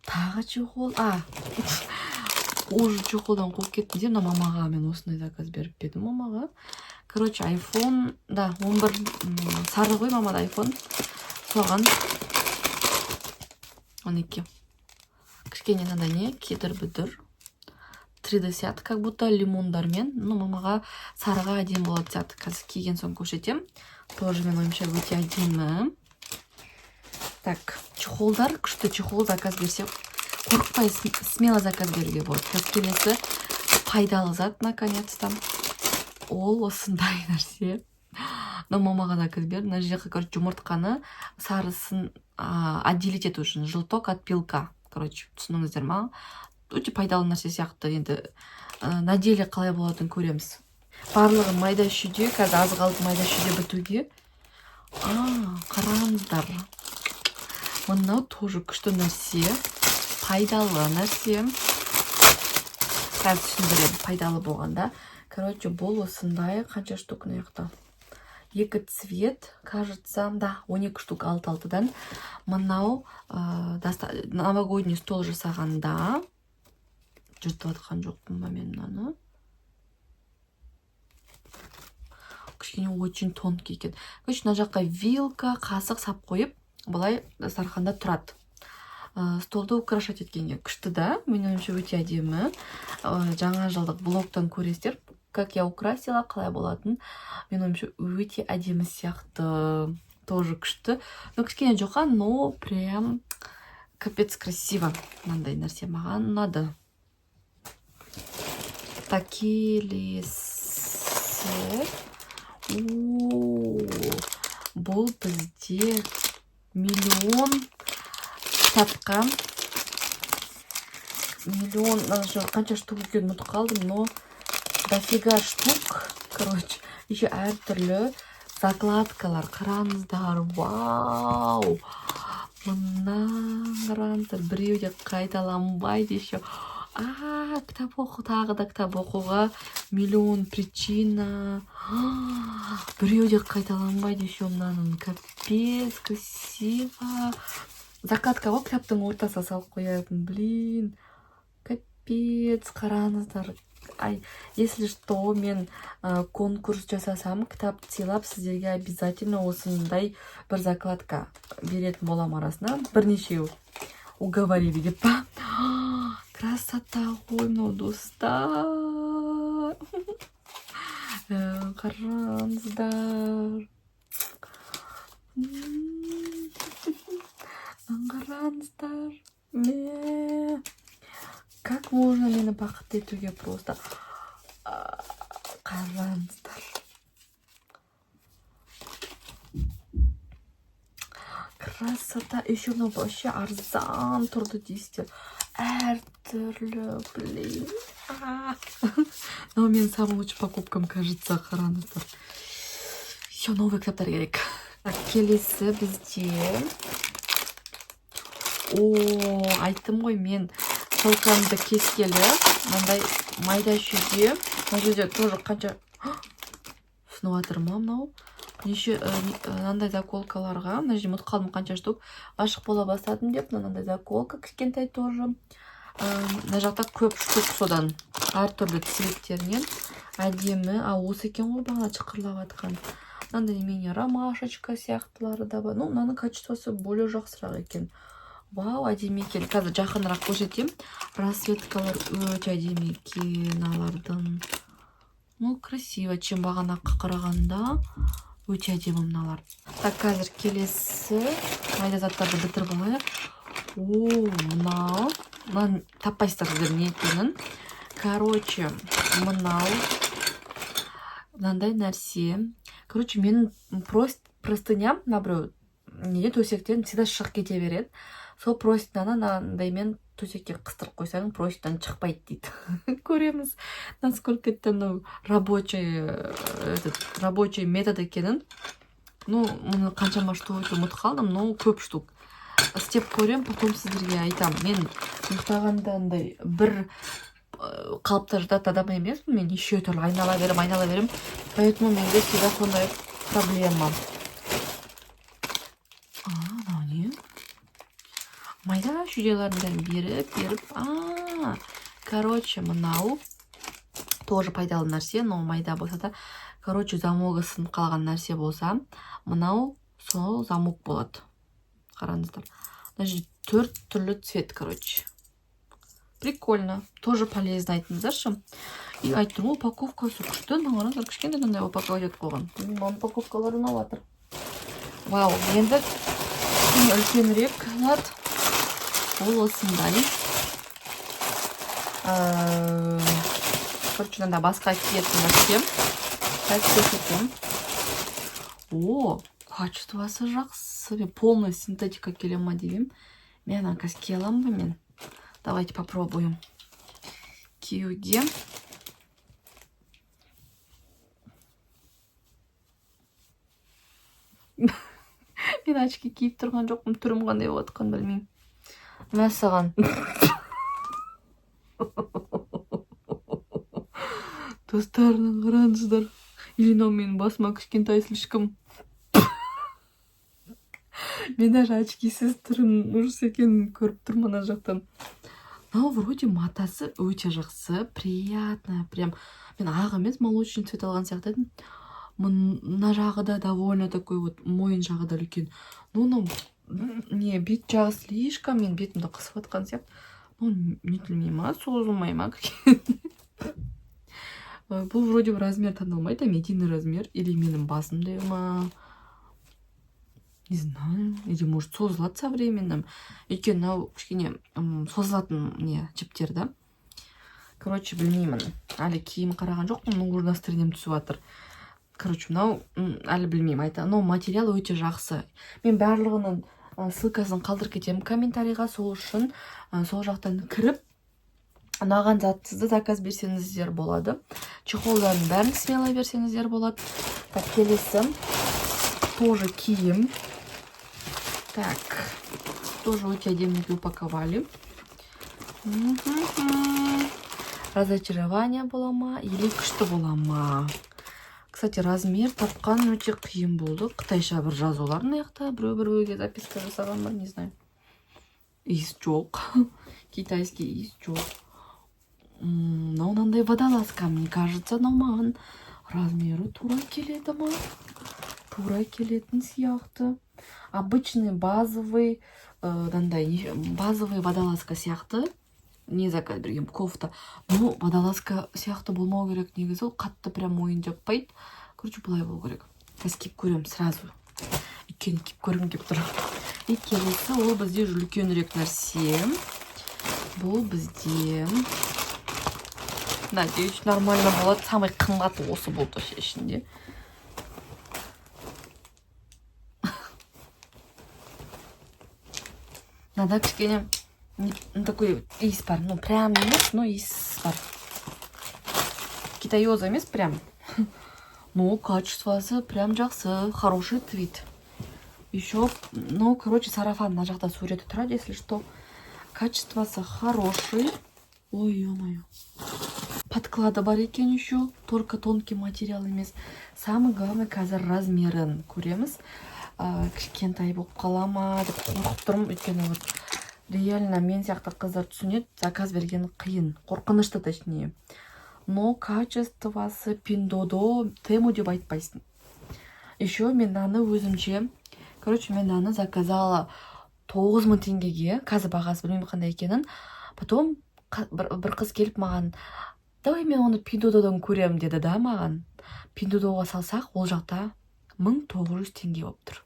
тағы чехол. А, уже чехолдан қуып кеттім де. Мына мамаға мен осындай заказ беріп едім мамаға. Короче, iPhone, да, 11 сары ғой мамада iPhone. Соған 12. Кішкене мынандай не, кедір бүдір. 3D сияқты, как будто лимондармен. Ну, мамаға сарыға әдемі болатын сияқты. Қазір киген соң көрсетемін. Тоже менің ойымша өте әдемі. Так, чехолдар күшті, чехол заказ берсе, қорықпай, смело заказ беруге болады. Қазір келесі пайдалы зат, наконец-то. Ол осындай нәрсе. Мынау мамаға заказ бердім. Мына жерге, короче, жұмыртқаны сарысын отделить ету үшін, желток от белка. Короче, түсіндіңіздер ма? Өте пайдалы нәрсе сияқты. Енді на деле қалай болатынын көреміз. Барлығы майда шүйде, қазір аз қалды майда шүйде бітуге. А, қараңыздар. Мынау тоже күшті нәрсе, пайдалы нәрсе. Қазір түсіндіремін пайдалы болғанда. Короче, бұл осындай қанша штук мына жақта? Екі цвет, кажется, да, 12 штук, алты алтыдан. Мынау новогодний стол жасағанда жыртып жатқан жоқпын ба мен мынаны? Кішкене очень тонкий екен. Короче, мына жаққа вилка, қасық сап қойып, былай дастарханда тұрады. Столды украшать еткенге күшті да, менің ойымша, өте әдемі. Жаңа жылдық блогтан көресіздер, как я украсила, қалай болатын. Менің ойымша, өте әдемі сияқты, тоже күшті. Но кішкене жұқа, но прям капец красиво. Мынандай нәрсе маған ұнады. Так, келесі. О, бұл бізде миллион кітапқа, миллион, даже қанша штук екенін ұмытып қалдым, но дофига штук. Короче, еще әртүрлі закладкалар, қараңыздар. Вау, мына қараңыздар, біреу де қайталанбайды еще. А, кітап оқу, тағы да кітап оқуға миллион причина. Біреу де қайталанбайды еще мынаның. Капец красиво. Закладка ғой, кітаптың ортасына салып қоятын. Блин, капец, қараңыздар. Ай, если что, мен конкурс жасасам, кітап сыйлап, сіздерге обязательно осындай бір закладка беретін боламын, арасына бірнешеу. Уговорили деп па? Красота ғой мынау, достар. Қараңыздар. Қараңыздар. Мә. Как можно мені бақытты етуге просто? А, қараңыздар. Красота. Еще мынау вообще арзан тұрды дейсіздер. Әртүрлі, блин. А. Мынау менің самый лучший покупкам, кажется, қараңыздар. Все, новый кітаптар керек. Так, келесі бізде. О, айттым ғой, мен челкамды кескелі мынандай майда шүйде. Мына жерде тоже қанша сынып жатыр ма мынау? Неше мынандай заколкаларға, мына жерде ұмытып қалдым қанша штук. Ғашық бола бастадым деп, мынандай заколка кішкентай тоже. Мына жақта көп штук содан, әртүрлі цветтерінен. Әдемі. А, осы екен ғой бағана шықырлап жатқан. Мынандай мини ромашечка сияқтылары да бар. Ну, мынаның качествосы более жақсырақ екен. Вау, әдемі екен. Қазір жақынырақ көрсетемін. Расцветкалар өте әдемі екен алардың. Ну, красиво, чем бағанаққа қарағанда өте әдемі мыналар. Так, қазір келесі майда заттарды бітіріп алайық. О, мынау. Мынаны таппайсыздар сіздер не екенін. Короче, мынау мынандай нәрсе. Короче, менің простыням мына біреу неде төсектен всегда шығып кете береді. Сол простыняны мынандаймен төсекке қыстырып қойсаң, простынядан шықпайды дейді. Көреміз, насколько это, ну, рабочий, этот, рабочий метод екенін. Ну, мұны қаншама штук екенін ұмытып қалдым, но көп штук. Істеп көрем, потом сіздерге айтам. Мен ұйықтағанда андай бір қалыпта жататын адам емеспін. Мен неше түрлі айнала берем, айнала берем. Поэтому менде всегда сондай проблема. А, мынау не? Майда шүйделердің бәрін беріп, беріп. А, короче, мынау тоже пайдалы нәрсе, но майда болса да. Короче, замогы сынып қалған нәрсе болса, мынау сол замок болады. Қараңыздар. Мына жерде төрт түрлі цвет, короче. Прикольно. Тоже полезно, айтыңыздаршы. И айтып тұрмын ғой, упаковкасы күшті. Мына қараңыздар, кішкентай мынандай упаковка етіп қойған. Мынаның упаковкалары ұнап жатыр. Вау, енді кішкене үлкенірек зат. Ол осындай. Короче, мынандай басқа киетін нәрсе. Қазір көрсетемін. О, качествосы жақсы. Мен полный синтетика келе ма деп едім. Мен ана қазір кие аламын ба мен? Давайте попробуем. Киюге. Мен очки киіп тұрған жоқпын, түрім қандай болып жатқанын білмеймін. Мәссаған. Достар, қараңыздар. Или мынау менің басыма кішкентай слишком. Мен даже очкисіз түрім ужас екенін көріп тұрмын ана жақтан. Мынау вроде матасы өте жақсы, приятная, прям. Мен ақ емес, молочный цвет алған сияқты едім. Мына жағы да довольно такой вот, мойын жағы да үлкен. Но мынау не, бет жағы слишком, мен бетімді қысып жатқан сияқты. Ну, нетілмей ма, созылмай ма? Бұл вроде бы размер танылмайды, там единый размер. Или менің басымдай ма? Не знаю. Или может созылады со временем. Өйткені мынау кішкене созылатын не жіптер да. Короче, білмеймін. Әлі киім қараған жоқпын, но уже настроением түсіп жатыр. Короче, мынау әлі білмеймін айта. Но материал өте жақсы. Мен барлығының ссылкасын қалдырып кетемін комментарийға, сол үшін сол жақтан кіріп ұнаған затсызды заказ берсеңіздер болады. Чехолдардың бәрін смело берсеңіздер болады. Так, келесі тоже киім. Так, тоже өте әдемі упаковали. Разочарование бола ма или күшті бола ма? Кстати, размер тапқан өте қиын болды. Қытайша бір жазулар мына жақта, біреу біреуге записка жасаған ба, не знаю. Иіс жоқ. Китайский иіс жоқ. Мынау мынандай водолазка, мне кажется, мынау маған размері тура келеді ма? Тура келетін сияқты. Обычный базовый, мынандай базовый водолазка сияқты. Не заказ берген, кофта. Но водолазка сияқты болмау керек негізі, ол қатты прям мойын жаппайды. Короче, былай болу керек. Қазір киіп көремін сразу. Өйткені киіп көргім келіп тұр. И келесі ол бізде үлкенірек нәрсе. Бұл бізде, надеюсь, нормально болады. Самый қымбаты осы болды вообще ішінде. Мынада кішкене такой иіс бар. Ну, прям емес, но иіс бар. Китайоза емес прям. Но качествосы прям жақсы. Хороший твид. Еще, ну, короче, сарафан мына жақта суреті тұрады, если что. Качествосы хороший. Ой, ё-моё. Подклады бар екен еще, только тонкий материал емес. Самый главный, қазір размерін көреміз. Кішкентай болып қала ма деп қорқып тұрмын, өйткені вот реально мен сияқты қыздар түсінеді, заказ берген қиын, қорқынышты точнее. Но качествосы Пиндуодуо, Тему деп айтпайсың. Еще мен мынаны өзімше, короче, мен мынаны заказала 9000 теңгеге, қазір бағасы білмеймін қандай екенін. Потом бір қыз келіп маған: «Давай мен оны Пиндуодуодан көремін», — деді да маған. Пиндуодуоға салсақ, ол жақта 1900 теңге болып тұр.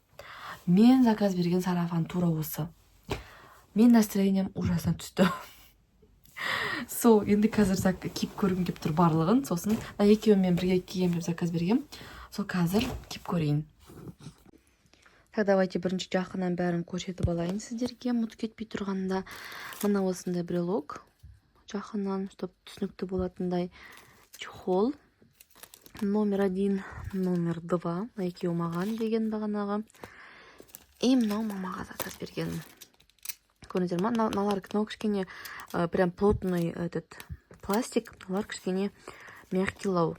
Мен заказ берген сарафан тура осы. Мен настроением ужасно түсті. Сол енді қазір киіп көргім келіп тұр барлығын. Сосын мына екеуін мен бірге киемін деп заказ бергем. Сол қазір киіп көрейін. Так, давайте бірінші жақыннан бәрін көрсетіп алайын сіздерге, ұмытып кетпей тұрғанда. Мына осындай брелок жақыннан, чтобы түсінікті болатындай. Чехол номер один, номер два, мына екеуі маған деген бағанағы. И мынау мамаға заказ бергенім. Көрдіңіздер ма? Мыналар, мынау кішкене прям плотный этот пластик, мыналар кішкене мягкийлау.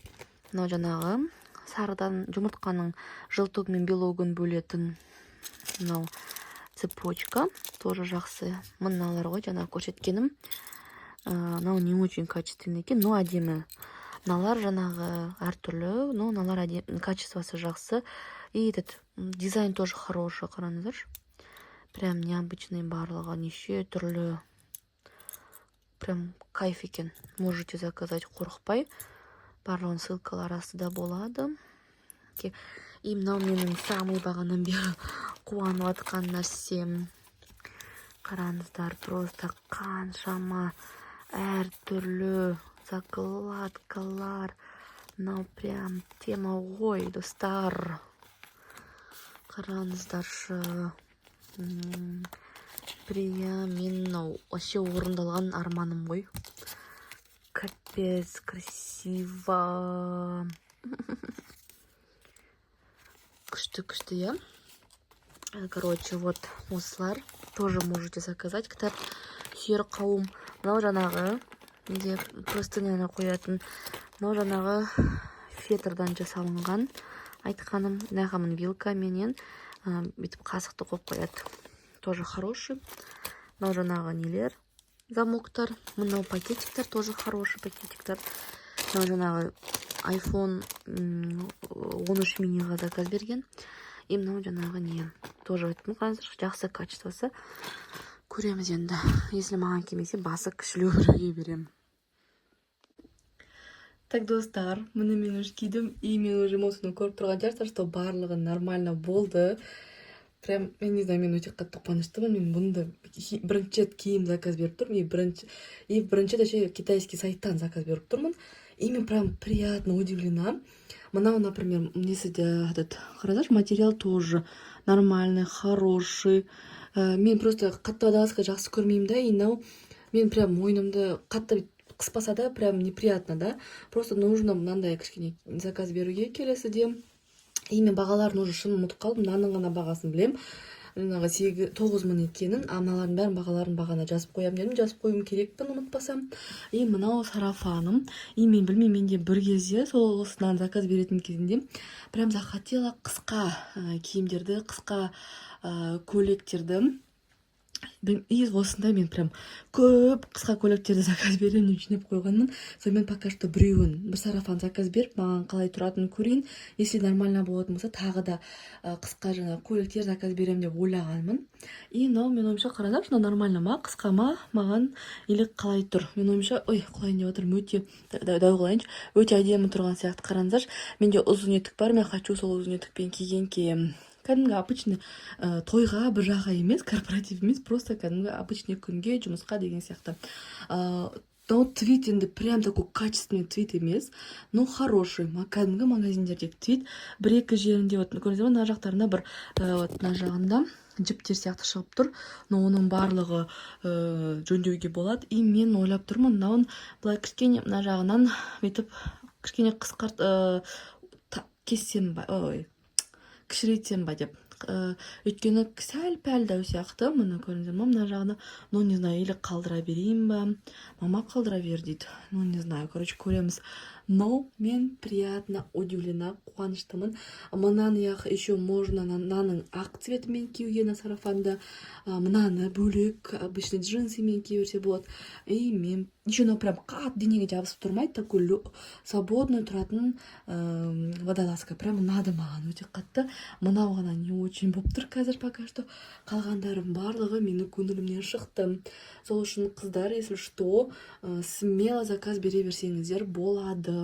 Мынау жаңағы сарыдан, жұмыртқаның желтогы мен белогын бөлетін мынау цепочка тоже жақсы. Мыналар ғой жаңағы көрсеткенім. Мынау не очень качественный екен, но әдемі. Мыналар жаңағы әртүрлі, но мыналар качествосы жақсы. И этот дизайн тоже хороший, қараңыздаршы, прям необычный, барлығы неше түрлі, прям кайф екен. Можете заказать қорықпай, барлығының ссылкалары астыда болады. И мынау менің самый бағанадан бері қуанып жатқан нәрсем. Қараңыздар, просто қаншама әртүрлі закладкалар. Мынау прям тема ғой, достар, қараңыздаршы. Прям мен мынау вообще орындалған арманым ғой. Капец красиво, күшті, күшті, иә. Короче, вот осылар тоже можете заказать, кітап сүйер қауым. Мынау жаңағы неде, простыняны қоятын. Мынау жаңағы фетрдан жасалынған айтқаным. Мына вилкаменен бүйтіп қасықты қойып қояды, тоже хороший. Мынау жаңағы нелер, замоктар. Мынау пакетиктер, тоже хороший пакетиктер. Мынау жаңағы iPhone 13 миниға заказ берген. И мынау жаңағы не, тоже айттым, қазір жақсы качествосы. Көреміз енді, если маған келмесе, басы кішілеу біреуге беремін. Так, достар, міне, мен уже кидім. И мен уже эмоцияны көріп тұрған шығарсыздар, что барлығы нормально болды. Прям мен не знаю, мен өте қатты қуаныштымын. Мен бұны да бірінші рет киім заказ беріп тұрмын и бірінші рет вообще китайский сайттан заказ беріп тұрмын. И мен прям приятно удивлена. Мынау, например, несі де, этот, қараңдаршы, материал тоже нормальный, хороший. Мен просто қатты водолазка жақсы көрмеймін да. И мынау мен прям мойнымды қатты бүйтіп қыспаса да, прям неприятно да. Просто нужно мынандай кішкене заказ беруге келесіде. И мен бағаларын уже шын ұмытып қалдым, мынаның ғана бағасын білемін, жаңағы 8-9 мың екенін. А мыналардың бәрін бағаларын бағана жазып қоямын дедім, жазып қоюым керекпін ұмытпасам. И мынау сарафаным. И мен білмеймін, менде бір кезде сол осыдан заказ беретін кезінде прям захотела қысқа киімдерді, қысқа көйлектерді. И осындай мен прям көп қысқа көйлектерді заказ беремін деп жинап қойғанмын. Сонымен пока что біреуін, бір сарафан заказ беріп, маған қалай тұратынын көрейін. Если нормально болатын болса, тағы да қысқа жаңағы көйлектер заказ беремін деп ойлағанмын. И мынау, менің ойымша, қарасаңшы, мынау нормально ма, қысқа ма маған или қалай тұр? Менің ойымша, ой, құлайын деп жатырмын, өте дәу қылайыншы, өте әдемі тұрған сияқты. Қараңыздаршы, менде ұзын етік бар, мен хочу сол ұзын етікпен киген киім. Кәдімгі обычный тойға, бір жаққа емес, корпоратив емес, просто кәдімгі обычный күнге, жұмысқа деген сияқты. Мынау твид енді прям такой качественный твид емес, но хороший. Кәдімгі магазиндердегі твид. Бір екі жерінде, вот көрдіңіздер ма, мына жақтарында бір вот мына жағында жіптер сияқты шығып тұр, но оның барлығы жөндеуге болады. И мен ойлап тұрмын, мынауын былай кішкене мына жағынан бүйтіп кішкене қысқарт, кессем ба, ой, кішірейтсем ба деп. Өйткені сәл пәл дәу сияқты. Міне, көрдіңіздер ма, мына жағына. Ну, не знаю, или қалдыра берейін ба. Мама «қалдыра бер» дейді. Ну, не знаю, короче, көреміз. Но мен приятно удивлена, қуаныштымын. Мынаны еще можно мынаның ақ цветімен киюге на сарафанды. Мынаны бөлек обычный джинсымен кие берсе болады. И мен еще мынау прям қатты денеге жабысып тұрмайды, такой свободный тұратын водолазка. Прям ұнады маған өте қатты. Мынау ғана не очень болып тұр қазір пока что. Қалғандарының барлығы менің көңілімнен шықты. Сол үшін, қыздар, если что, смело заказ бере берсеңіздер болады.